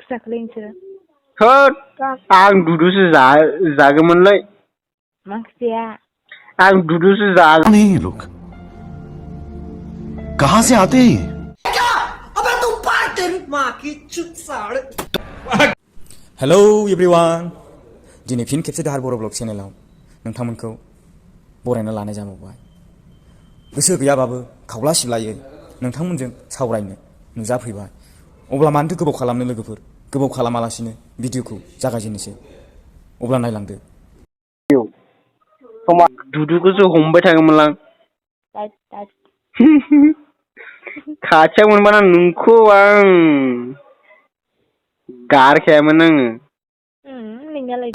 जाखोलै नोंसोरो? होद आं दुदुसो जागौमोनलै। मा ओंख्रि जाया? आं दुदुसो कौन है ये लोग? कहां से आते हैं? अबे तुम पार तेरी माँ की चुत साड़। हेलौ एभ्रिवान, दिनै फिन खेबसे दाहार बर' ब्लग चेनेलाव नोंथांमोनखौ बरायना लानाय जाबावबाय। गोसो गैयाबाबो खावला सिबलायै नोंथांमोनजों सावरायनो नुजाफैबाय। अब्ला मानोथो गोबाव खालामनो लोगोफोर, गोबाव खालामालासिनो भिडिअखौ जागायजेननोसै। अब्ला नायलांदो। समा दुदुखौसो हमबाय थागौमोनलां। खाथियाव मोनबाना नोंखौ आं गारखायामोन आङो। नोंनालाय?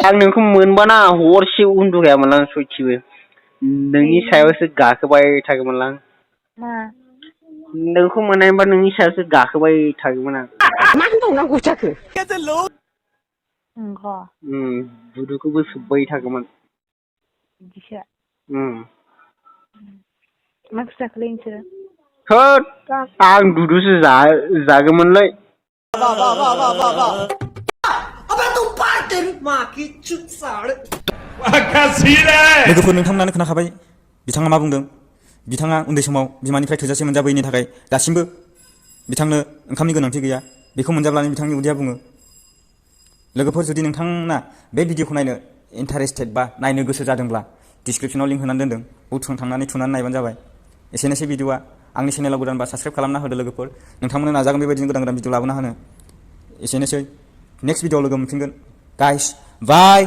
आं नोंखौ मोनबाना हरसे उन्दुखायामोनलां सयथिबो। नोंनि सायावसो गाखोबाय थागौमोनलां। मा? नोंखौ मोननायबा नोंनि सायावसो गाखोबाय थागौमोन आं। मा होनबावनांगौ जाखो? दुदुखौबो सोब्बाय थागौमोन। बिदिसो। मा ओंख्रि जाखोलै नोंसोरो? होद आं दुदुसो जागौमोनलै। अबे तुम पार तेरी माँ की चुत साड़। लोगोफोर, नोंथांमोनानो खोनाखाबाय बिथाङा मा बुंदों। बिथाङा उन्दै समाव बिमानिफ्राय थोजासे मोनजाबोयैनि थाखाय दासिमबो बिथांनो ओंखामनि गोनांथि गैया। बेखौ मोनजाब्लानो बिथांनि उदैया बुङो। लोगोफोर, जुदि नोंथांमोना बे भिडिअखौ नायनो इन्टारेस्टेड बा नायनो गोसो जादोंब्ला डिसक्रिपसनाव लिंक होनानै दोनदों, बेयाव थांनानै थुनानै नायबानो जाबाय। एसेनोसै भिडिअआ। आंनि चेनेलाव गोदानबा साबस्क्राइब खालामना होदो लोगोफोर। नोंथांमोननो नाजागोन बेबायदिनो गोदान गोदान भिडिअ लाबोना होनो। एसेनोसै, नेक्स्ट भिडिअआव लोगो मोनफिनगोन। गाइस, बाय।